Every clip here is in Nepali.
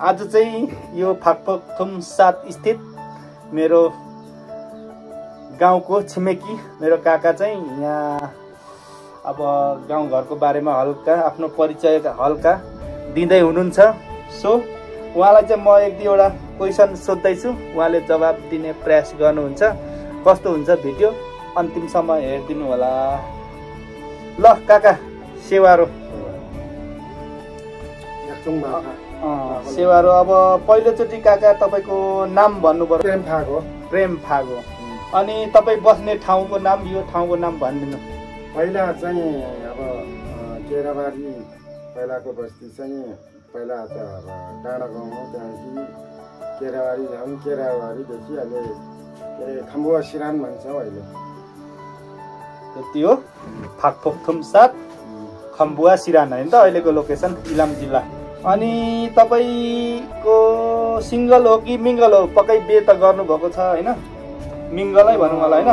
आज चाहिँ यो फाकफोक्थुम 7 स्थित मेरो गाउँको छिमेकी मेरो काका चाहिँ यहाँ अब गाउँघरको बारेमा हल्का आफ्नो परिचय हल्का दिँदै हुनुहुन्छ। सो उहाँलाई चाहिँ म एक दुईवटा क्वेसन सोध्दैछु, उहाँले जवाब दिने प्रयास गर्नुहुन्छ। कस्तो हुन्छ भिडियो अन्तिमसम्म हेरिदिनु होला। ल काका सेवारो सेवारो, अब पहिलोचोटि काका तपाईँको नाम भन्नु पर्यो। प्रेम फागो। प्रेम फागो। अनि तपाईँ बस्ने ठाउँको नाम, यो ठाउँको नाम भनिदिनु। पहिला चाहिँ अब केराबारी पहिलाको बस्ती चाहिँ पहिला त अब डाँडा गाउँ हो, त्यहाँदेखि केराबारी झन् केराबारीदेखि अहिले के अरे खम्बुवा सिरान भन्छौँ अहिले। त्यति हो। फाकफोक्थुम 7 खम्बुवा सिरान होइन त अहिलेको लोकेसन, इलाम जिल्ला। अनि तपाईँको सिङ्गल हो कि मिङ्गल हो? पक्कै बे त गर्नुभएको छ होइन? मिङ्गलै भनौँ होला होइन?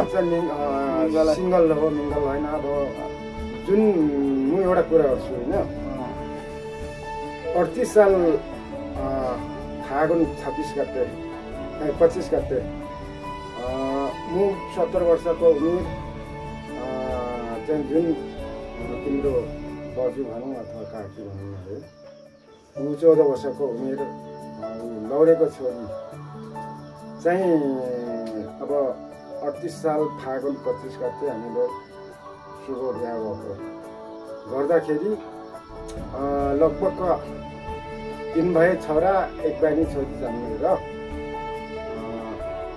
सिङ्गल हो, मिङ्गल होइन। अब जुन म एउटा कुरा गर्छु होइन, 38 साल फागुन 26 गते 25 गते म 70 वर्षको उमेर चाहिँ जुन तिम्रो बजु भनौँ अथवा काकी भनौँ है, ऊ 14 वर्षको उमेर लौरेको छोरी चाहिँ अब 38 साल फागुन 25 गते हामीले शुभ बिहा भएको गर्दाखेरि लगभग 3 भाइ छोरा 1 बहिनी छोरी जन्मेर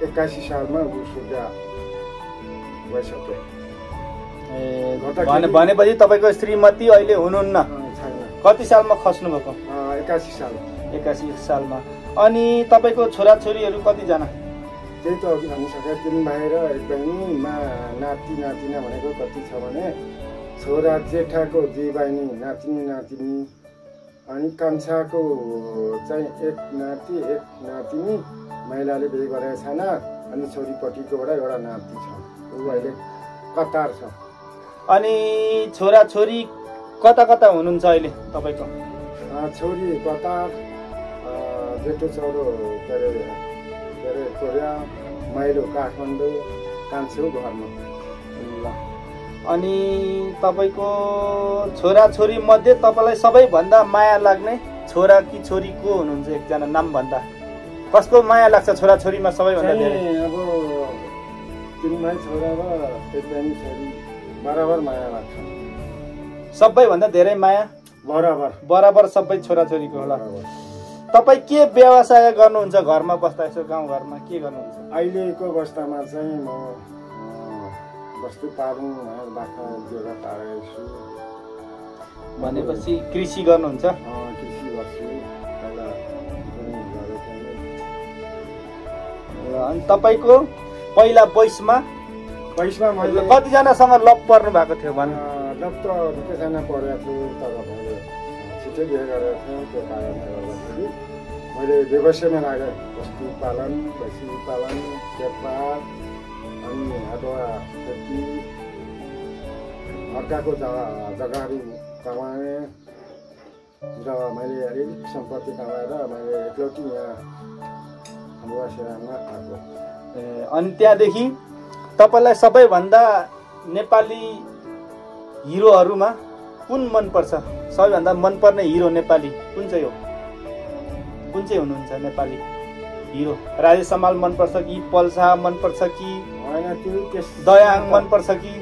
81 सालमा ऊ सुगा भइसक्यो। भनेपछि तपाईँको श्रीमती अहिले हुनुहुन्न? कति सालमा खस्नु भएको? 81 साल। 81 सालमा। अनि तपाईँको छोराछोरीहरू कतिजना? त्यही त अघि भनिसक्यो, 3 भाइ र 1 बहिनीमा नाति नातिना भनेको कति छ भने छोरा जेठाको 2 बहिनी नातिनी नातिनी, अनि कान्छाको चाहिँ 1 नाति 1 नातिनी, महिलाले बिहे गरेको छैन, अनि छोरीपट्टिकोबाट एउटा नाति छ, ऊ अहिले कतार छ। अनि छोराछोरी कता कता हुनुहुन्छ अहिले तपाईँको? छोरी कतार, जेठो छोरो के अरे कोरिया, माइलो काठमाडौँ, कान्छो घरमा। ल अनि तपाईँको छोराछोरी मध्ये तपाईँलाई सबैभन्दा माया लाग्ने छोरा कि छोरी को हुनुहुन्छ? एकजना नाम भन्दा कसको माया लाग्छ छोराछोरीमा सबैभन्दा धेरै? अब 3 भाइ छोरा र 1 बहिनी छोरी बराबर माया लाग्छ। सबैभन्दा धेरै माया बराबर सबै छोराछोरीको होला। तपाईँ के व्यवसाय गर्नुहुन्छ घरमा बस्दा? यसो गाउँघरमा के गर्नुहुन्छ? अहिलेको अवस्थामा चाहिँ म वस्तु पालन बाख्रा जोगा पालेको छु। भनेपछि कृषि गर्नुहुन्छ? कृषि गर्छु। अनि तपाईँको पहिला 22मा मैले कतिजनासँग लभ पर्नु भएको थियो भन्नु? लभ त निकैजना परेको थियो, तर मैले छिटै बिहे गरेको थिएँ। त्यो कारणले गर्दाखेरि मैले व्यवसायमा लागेँ। वस्तु पालन, भैँसी पालन, व्यापार, अनि अदुवा खेती, अर्काको जग्गाहरू कमाएँ र मैले अलिअलि सम्पत्ति कमाएर मैले एकलौटी यहाँ खम्बुवा सिरानमा आएको। अनि त्यहाँदेखि तपाईँलाई सबैभन्दा नेपाली हिरोहरूमा कुन मनपर्छ? सबैभन्दा मनपर्ने हिरो नेपाली कुन चाहिँ हो? कुन चाहिँ हुनुहुन्छ नेपाली हिरो? राजेश हमाल मनपर्छ कि पल्सा मनपर्छ कि दयाहाङ मनपर्छ कि?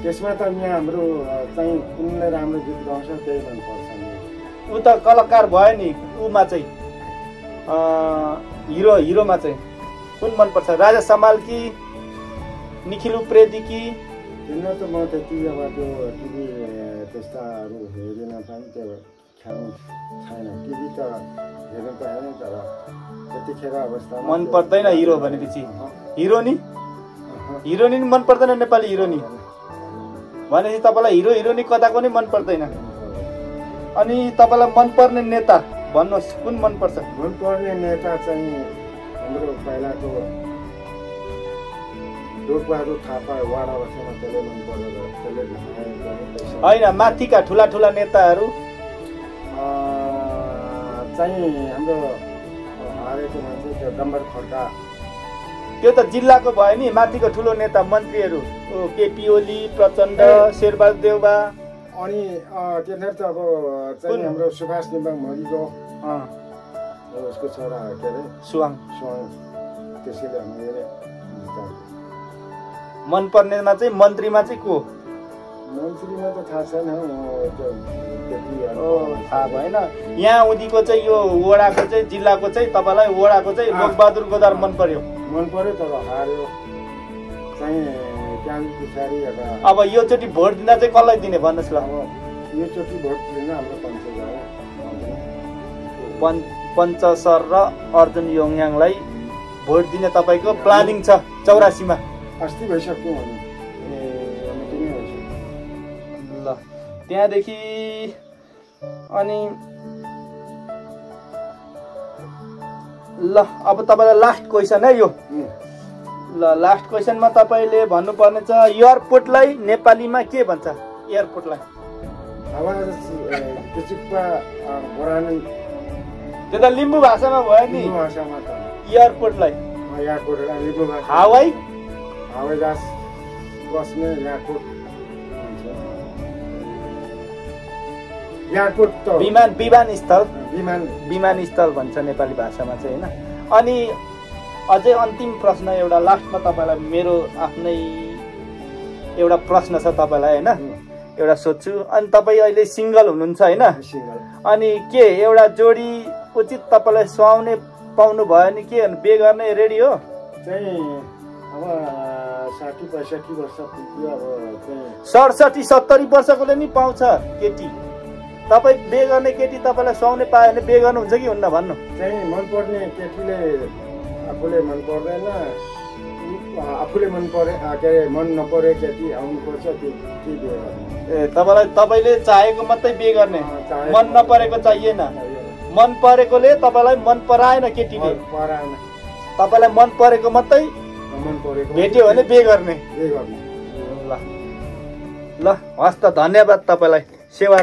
त्यसमा त यहाँ हाम्रो चाहिँ कुनले राम्रो गीत गाउँछ त्यही मनपर्छ। ऊ त कलाकार भयो नि, ऊमा चाहिँ हिरोमा चाहिँ कुन मनपर्छ? राजेश हमाल कि निखिल उप्रेती कि? किन त म त्यति अब त्यो टिभी त्यस्ताहरू हेरिन पनि त्यो ख्याल छैन। टिभी त हेर्नु त हेर्नु, तर त्यतिखेर अवस्थामा मन पर्दैन हिरो भनेपछि। हिरोनी हिरोनी मन पर्दैन नेपाली हिरोनी भनेपछि तपाईँलाई हिरो हिरोनी कताको नै मन पर्दैन। अनि तपाईँलाई मनपर्ने नेता भन्नुहोस्, कुन मनपर्छ? मनपर्ने नेता चाहिँ हाम्रो पहिलाको लोकबहादुर थापा वाडा बसेमा त्यसले मनपर्छ। होइन, माथिका ठुला ठुला नेताहरू चाहिँ हाम्रो गरेको मान्छे त्यो डम्बर खड्का। त्यो त जिल्लाको भयो नि, माथिको ठुलो नेता मन्त्रीहरू केपी ओली, प्रचण्ड, शेरबहादुर देउवा। अनि त्यहाँनिर त अब चाहिँ हाम्रो सुभाष नेवाङ मरिगयो, उसको छोरा के अरे सुवाङ। त्यसैले हामीले मनपर्नेमा चाहिँ मन्त्रीमा चाहिँ को? मन्त्रीमा त थाहा छैन, थाहा भएन। यहाँ उदीको चाहिँ यो वडाको चाहिँ जिल्लाको चाहिँ तपाईँलाई वडाको चाहिँ लोकबहादुर गोदार मन पर्यो? मन पर्यो तर हार्यो चाहिँ त्यहाँदेखि पछाडि। अब योचोटि भोट दिँदा चाहिँ कसलाई दिने भन्नुहोस् ल? अब योचोटि भोट दिन हाम्रो पञ्च सर र अर्जुन योङयाङलाई भोट दिने तपाईँको प्लानिङ छ 84 मा? अस्ति भइसक्यो भने ल त्यहाँदेखि अनि ल अब तपाईँलाई लास्ट क्वेसन है यो। ल लास्ट क्वेसनमा तपाईँले भन्नुपर्ने छ एयरपोर्टलाई नेपालीमा के भन्छ? एयरपोर्टलाई त्यो त लिम्बू भाषामा भयो नि। एयरपोर्टलाई हावाई हवाईजहाज बस्ने एयरपोर्ट एयरपोर्ट त विमानस्थल भन्छ नेपाली भाषामा चाहिँ होइन। अनि अझै अन्तिम प्रश्न एउटा लास्टमा तपाईँलाई मेरो आफ्नै एउटा प्रश्न छ तपाईँलाई होइन, एउटा सोध्छु। अनि तपाईँ अहिले सिङ्गल हुनुहुन्छ होइन? अनि के एउटा जोडी उचित तपाईँलाई सुहाउने पाउनु भयो नि के बे गर्ने रेडी हो? चाहिँ अब 60-65 वर्ष पुग्यो, अब 67-70 वर्षकोले नि पाउँछ केटी। तपाईँ बे गर्ने केटी तपाईँलाई सुहाउने पायो भने बे गर्नुहुन्छ कि हुन्न भन्नु? चाहिँ मनपर्ने केटीले आफूले मन पर्दैन, आफूले मन परे के अरे मन नपरे केटी आउनुपर्छ, त्यो के बे गर्ने? ए तपाईँले चाहेको मात्रै बे गर्ने, मन नपरेको चाहिएन? मन परेकोले तपाईँलाई मन पराएन केटीले? पराएन। तपाईँलाई मन परेको मात्रै भेट्यो भने बे गर्ने? ल ल हस् त, धन्यवाद तपाईँलाई। सेवा